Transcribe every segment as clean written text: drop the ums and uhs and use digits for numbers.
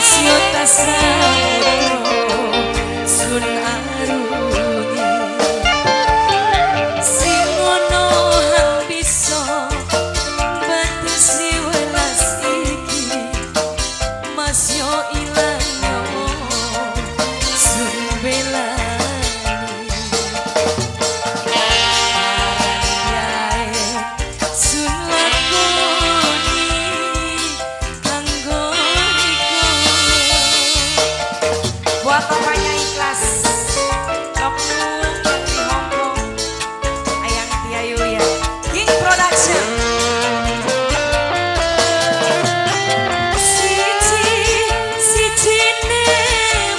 Mas yo samudra sun arungi sing ono hang bisa batesi welas iki mas yo ilang nyawa sun belani yae sun lakoni kanggo iku. Buat papanya ikhlas Oknum yang di Hongkong, Ayang Tia Yuya, King Production. Siji sijine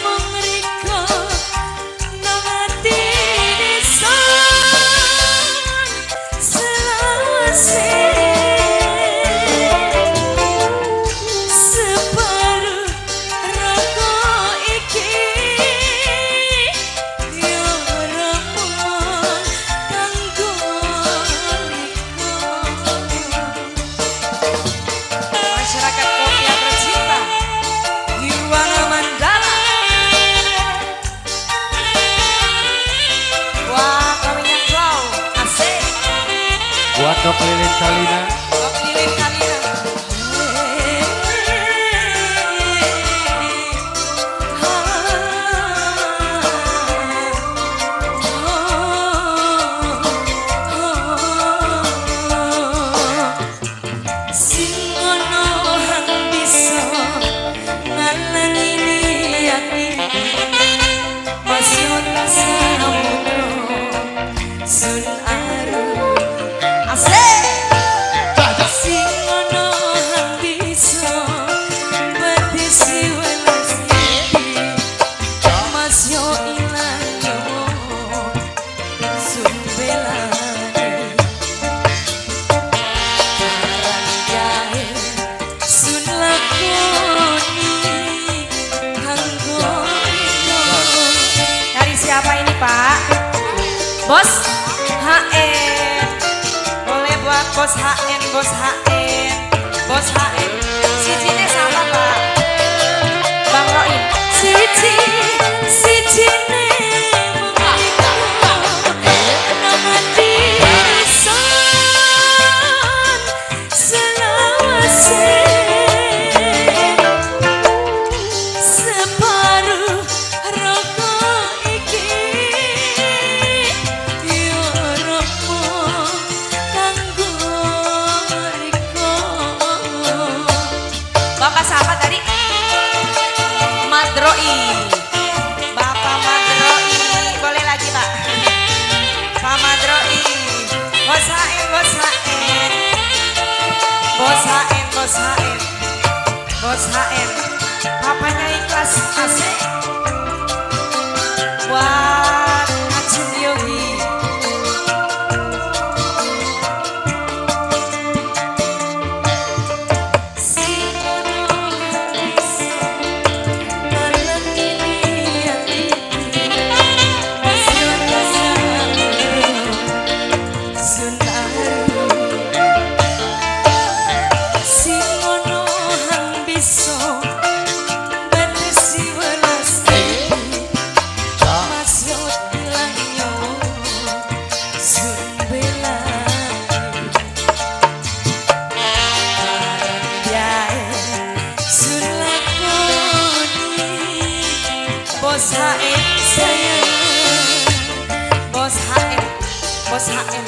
mung riko nang atine son selawase separuh raga iki yo remong kanggo riko. Masyarakat kopi yang tercinta, Nirwana Mandala. Wah, kawinnya Klau, asik. Buat Dok Lilin Kalina. Dok Lilin Kalina. Sing ono hang bisa ngalangi niat iki mas yo samudra sun arungi Asik. sing ono hang bisa batesi welas iki mas yo ilang nyawa sun belani jahe sun lakoni kanggo riko. Dari siapa ini Pak? Bos HN. Boleh buat Bos HN, Bos HN, Bos HN. Sijine sama Pak. Bang Roin. Siji sijine mung riko nang atine son selawase separuh raga iki yo remong kanggo riko. Bapak siapa tadi? Madroi. Bapak Madroi. Boleh lagi Pak. Pak Madroi. Bos HN, Bos HN. Bos HN, Bos HN. Bos HN. Papanya ikhlas asik. Buat Acun Yogi. Sing ono hang bisa ngalangi niat iki mas yo samudra sun arungi sing ono hang bisa batesi welas iki mas yo ilang nyawa sun belani jae sun lakoni Bos HN sayang. Bos HN, Bos HN.